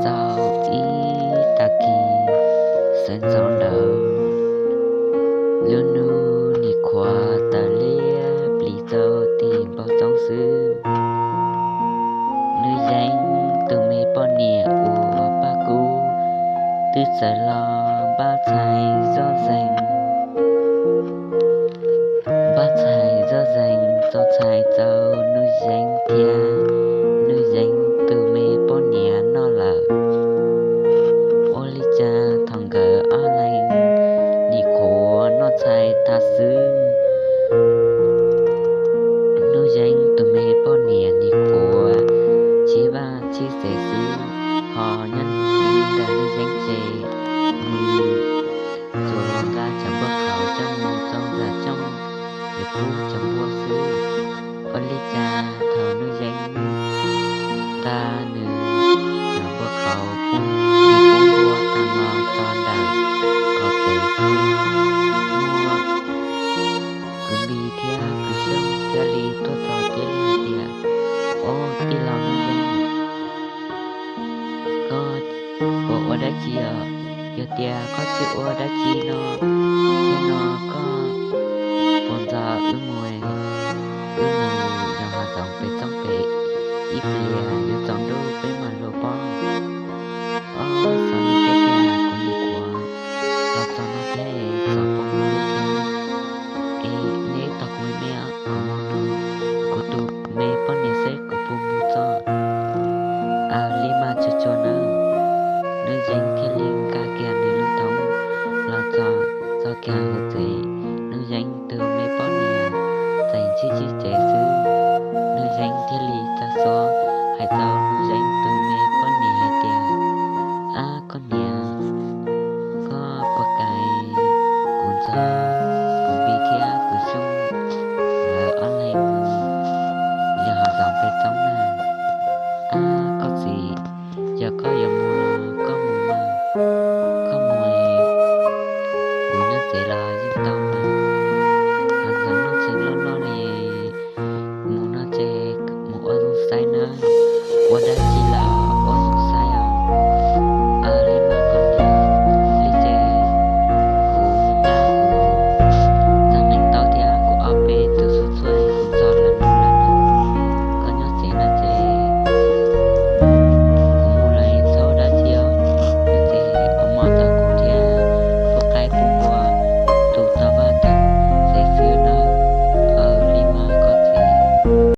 Txog ib tag kis sawv ntxov ntawd, lub hnub nim qhuav tawm liab plis rau tim npoo roob xwb, Nuj Yeeb tus me poj niam uas Paj Kub twb txawm los npaj txhais zoj zeeg, npaj txhais zoj zeeg tso txhais rau Nuj Yeeb thiab Nuj Yeeb tus me poj niam noj lawm. Ua li cas thaum nkawd ob leeg nim qhuav noj txhais tas xwb, Nuj Yeeb tus me poj niam nim qhuav sib vaj sib tsev xwb, ho nyob ntawm Nuj Yeeb ces nws tsuas los nqa cov npua qhauv coj mus rau nram cooj yuav pub cov npua xwb. Ua li cas thaum Nuj Yeeb nqa nws cov npua qhauv pub npua tag los txog ntawm qhov tsev xwb, muaj kwv Npis thiab kwv Xyooj thiaj li tuaj txog thiaj li hais tias, Ob, tij laug Nuj Yeeb, koj puas ua dab tsi os? Yog tias koj tsis ua dab tsi no thiab no, koj puas ntxov wb mus, wb mus yos hav zoov pem roob pem ib pliag yuav tsaus ntuj peb mam los pob. Ob, xyov li thiab tiag, kuv nim qhuav los txog no thiab, xyov puas mus li thiab. Es neb tos kuv me me, kuv mus, kuv tus me poj niam seb kuv puas mus txog. Aws, li mas tsuag tsuag nawb. Nuj Yeeb thiaj li nqa kiag nws lub thoob los txog, txog kiag hauv tsev, Nuj Yeeb tus me poj niam tseem ntsib ntsib tsev xwb. Nuj Yeeb thiaj li tsa xov hais rau Nuj Yeeb tus me poj niam hais tias, Ab, koj niam, koj puas kam kuv nrog kuv Npis thiab kuv Xyooj lawv ob leeg yos hav zoov pem roob na? Ab, koj txiv, yog koj yuav mus los koj mus mas, koj mus, kuv nyob tsev los yeej tau mas. Hav zoov no tseem loj loj li, mus no ces mus ua zoo saib nawb, ua dab tsi los